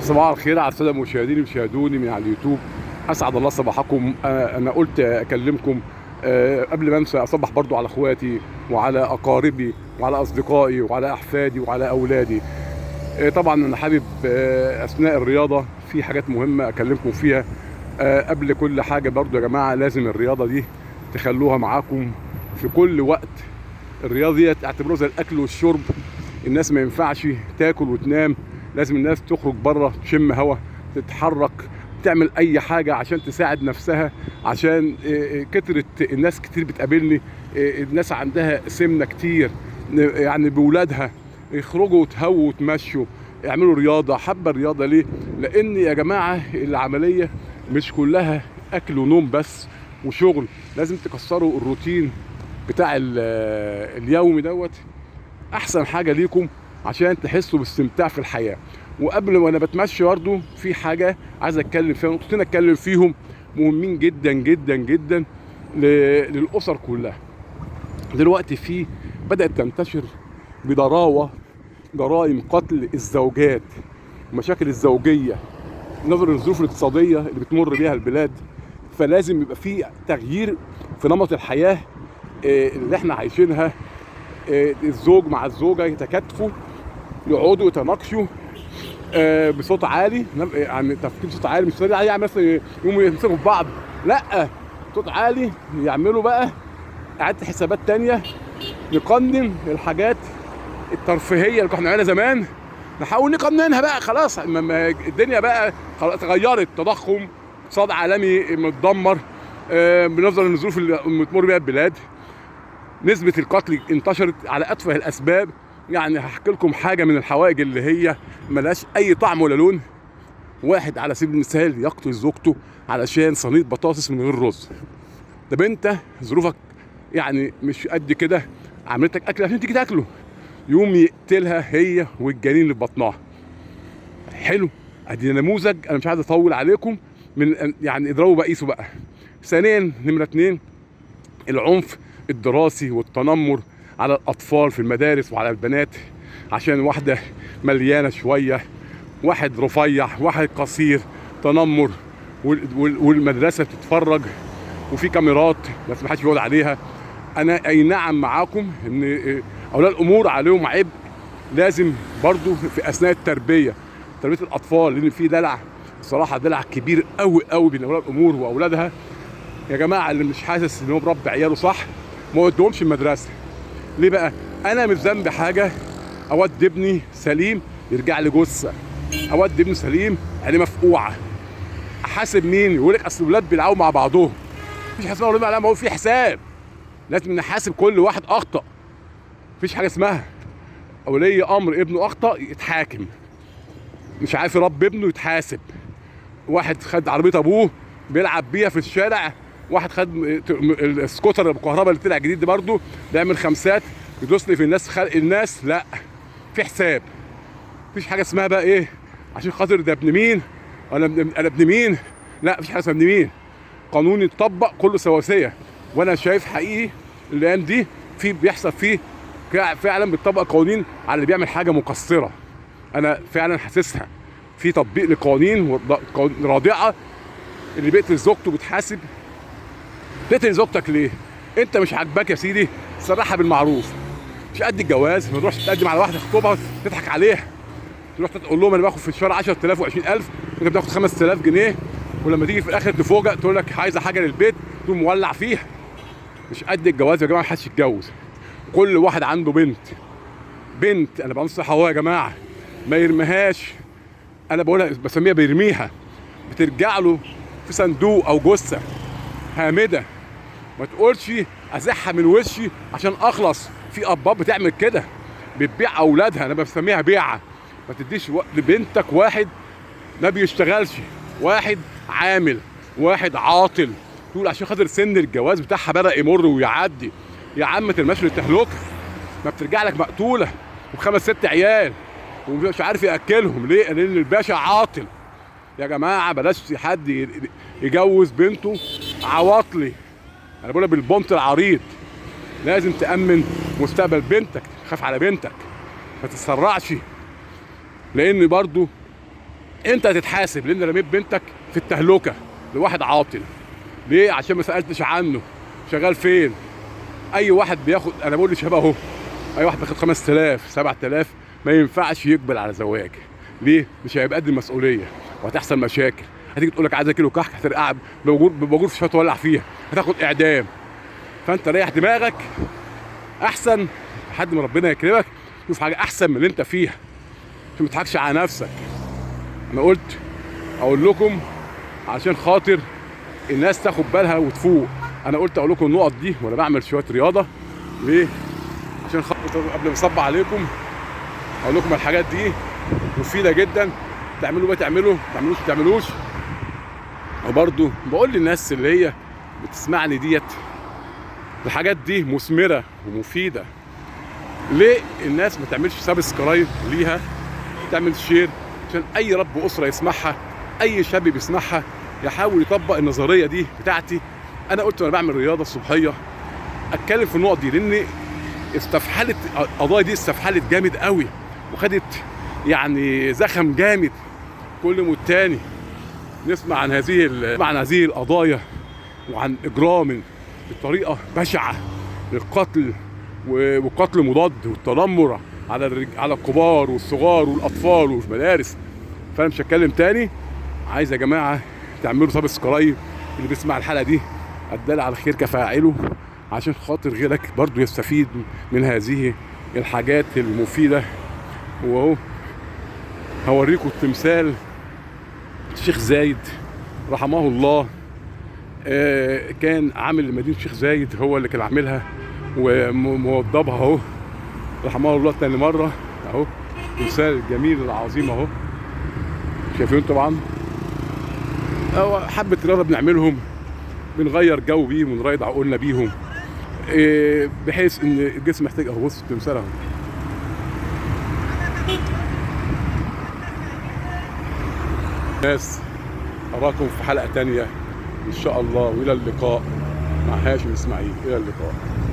صباح الخير على السادة المشاهدين اللي بيشاهدوني من على اليوتيوب. اسعد الله صباحكم. انا قلت اكلمكم قبل ما انسى، اصبح برضو على اخواتي وعلى اقاربي وعلى اصدقائي وعلى احفادي وعلى اولادي. طبعا انا حابب اثناء الرياضة في حاجات مهمة اكلمكم فيها. قبل كل حاجة برضو يا جماعة لازم الرياضة دي تخلوها معاكم في كل وقت. الرياضة دي اعتبروها زي الاكل والشرب. الناس ما ينفعش تاكل وتنام، لازم الناس تخرج بره، تشم هوا، تتحرك، تعمل اي حاجة عشان تساعد نفسها. عشان كترة الناس كتير بتقابلني، الناس عندها سمنه كتير، يعني بولادها يخرجوا وتهووا وتمشوا، يعملوا رياضة. حابة الرياضة ليه؟ لان يا جماعة العملية مش كلها اكل ونوم بس وشغل، لازم تكسروا الروتين بتاع اليومي دوت. احسن حاجة ليكم عشان تحسوا باستمتاع في الحياة. وقبل وانا بتمشي برضه في حاجة عايز اتكلم فيها، نقطتين اتكلم فيهم مهمين جدا جدا جدا للاسر كلها. دلوقتي في بدات تنتشر بضراوه جرائم قتل الزوجات، مشاكل الزوجية، نظرا للظروف الاقتصادية اللي بتمر بيها البلاد. فلازم يبقى في تغيير في نمط الحياة اللي احنا عايشينها. الزوج مع الزوجة يتكاتفوا، يقعدوا يتناقشوا بصوت عالي، يعني تفكير بصوت عالي، مش صوت عالي يعني مثلا يقوموا يمسكوا في بعض، لا صوت عالي يعملوا بقى اعاده حسابات تانية، نقنن الحاجات الترفيهية اللي كنا بنعملها زمان، نحاول نقننها بقى. خلاص الدنيا بقى خلاص اتغيرت، تضخم، اقتصاد عالمي متدمر، بنظرا للظروف اللي بتمر بيها البلاد، نسبة القتل انتشرت على أتفه الأسباب. يعني هحكي لكم حاجة من الحوائج اللي هي ملهاش أي طعم ولا لون. واحد على سبيل المثال يقتل زوجته علشان صينية بطاطس من غير رز. طب أنت ظروفك يعني مش قد كده، عملتك أكل عشان تيجي تاكله، يقوم يقتلها هي والجنين اللي في بطنها. حلو، أدي نموذج. أنا مش عايز أطول عليكم، من يعني اضربوا بقيسوا بقى. ثانيا نمرة 2، العنف الدراسي والتنمر على الأطفال في المدارس وعلى البنات، عشان واحدة مليانة شوية، واحد رفيع، واحد قصير، تنمر، والمدرسة بتتفرج وفي كاميرات بس ما حدش بيقعد عليها. أنا أي نعم معاكم إن أولياء الأمور عليهم عبء، لازم برضو في أثناء التربية، تربية الأطفال، لأن في دلع صراحة، دلع كبير قوي قوي بين أولياء الأمور وأولادها. يا جماعة اللي مش حاسس إن هو مربي عياله صح ما ودهمش المدرسة. ليه بقى؟ أنا مش ذنبي حاجة، أود ابني سليم يرجع لي جثة، أود ابني سليم عينيه مفقوعة. أحاسب مين؟ يقول لك أصل الولاد بيلعبوا مع بعضهم. مفيش حاجة اسمها ولاد بيلعبوا مع بعضهم، في حساب. لازم نحاسب كل واحد أخطأ. مفيش حاجة اسمها ولي أمر ابنه أخطأ يتحاكم، مش عارف يربي ابنه يتحاسب. واحد خد عربية أبوه بيلعب بيها في الشارع، واحد خد السكوتر الكهرباء اللي طلع جديد ده برضه بيعمل خمسات يدوس لي في الناس، خلق الناس. لا، في حساب. مفيش حاجة اسمها بقى ايه عشان خاطر ده ابن مين انا ابن مين، لا مفيش حاجة اسمها ابن مين. قانون يتطبق كله سواسية. وانا شايف حقيقي الايام دي في بيحصل فيه فعلا بيتطبق قوانين على اللي بيعمل حاجة مقصرة. انا فعلا حاسسها في تطبيق لقوانين رادعة. اللي بيقتل زوجته بيتحاسب. تقتل زوجتك ليه؟ انت مش عاجباك يا سيدي، صرحها بالمعروف. مش قد الجواز ما تروحش تقدم على واحدة تخطبها تضحك عليها، تروح تقول لهم انا باخد في الشهر 10000 و20000 وانت بتاخد 5000 جنيه، ولما تيجي في الاخر تفوجئ تقول لك عايزه حاجة للبيت تقوم مولع فيها. مش قد الجواز يا جماعة، ما حدش يتجوز. كل واحد عنده بنت، انا بنصح اهو يا جماعة ما يرميهاش. انا بقولها بسميها بيرميها، بترجع له في صندوق او جثة هامدة. ما تقولش ازحها من وشي عشان اخلص. في اباب بتعمل كده، بتبيع اولادها، انا بسميها بيعه. ما تديش لبنتك واحد ما بيشتغلش، واحد عامل، واحد عاطل، تقول عشان خاطر سن الجواز بتاعها بدا يمر ويعدي. يا عم ما ترماش للتهلكه، ما بترجع لك مقتوله وبخمس ست عيال ومش عارف ياكلهم. ليه؟ لان الباشا عاطل. يا جماعة بلاش حد يجوز بنته عواطلي. انا بقولها بالبنط العريض، لازم تامن مستقبل بنتك، خاف على بنتك، ما تتسرعش، لان برضو انت هتتحاسب لان رميت بنتك في التهلكة لواحد عاطل. ليه؟ عشان ما سالتش عنه شغال فين. اي واحد بياخد، انا بقول للشباب اهو، اي واحد بياخد 5000 7000 ما ينفعش يقبل على زواج. ليه؟ مش هيبقى قد المسؤولية وهتحصل مشاكل. هتيجي تقول لك عايزه كيلو كحك، هترقع بباجور في شوية تولع فيها، هتاخد اعدام. فانت ريح دماغك احسن لحد ما ربنا يكرمك، شوف حاجة احسن من اللي انت فيها، عشان ما تضحكش على نفسك. انا قلت اقول لكم عشان خاطر الناس تاخد بالها وتفوق. انا قلت اقول لكم النقط دي وانا بعمل شوية رياضة. ليه؟ عشان خاطر قبل ما اصب عليكم اقول لكم الحاجات دي مفيدة جدا. تعملوا بقى تعملوا، ما تعملوش ما تعملوش. وبرده بقول للناس اللي هي بتسمعني ديت، الحاجات دي مثمرة ومفيدة. ليه الناس ما تعملش subscribe ليها، تعمل share، عشان اي رب اسره يسمعها، اي شاب بيسمعها يحاول يطبق النظرية دي بتاعتي. انا قلت وانا بعمل رياضة الصبحية اتكلم في النقط دي، لان استفحلت القضايا دي، استفحلت جامد قوي وخدت يعني زخم جامد. كل والتاني نسمع عن هذه القضايا وعن اجرام بطريقة بشعة للقتل وقتل مضاد والتنمر على الكبار والصغار والاطفال والمدارس. فانا مش هتكلم تاني. عايز يا جماعة تعملوا subscribe، اللي بيسمع الحلقة دي الدال على الخير كفاعله، عشان خاطر غيرك برضو يستفيد من هذه الحاجات المفيدة. وهو هوريكم التمثال الشيخ زايد رحمه الله، كان عامل مدينة الشيخ زايد، هو اللي كان عاملها وموضبها اهو، رحمه الله تاني مرة اهو. التمثال الجميل العظيم اهو، شايفين طبعا. اهو حبة رياضة بنعملهم، بنغير جو بيهم ونريض عقولنا بيهم، بحيث ان الجسم محتاج. اهو بص التمثال اهو. ناس، اراكم في حلقة تانية ان شاء الله، والى اللقاء مع هاشم اسماعيل. الى اللقاء.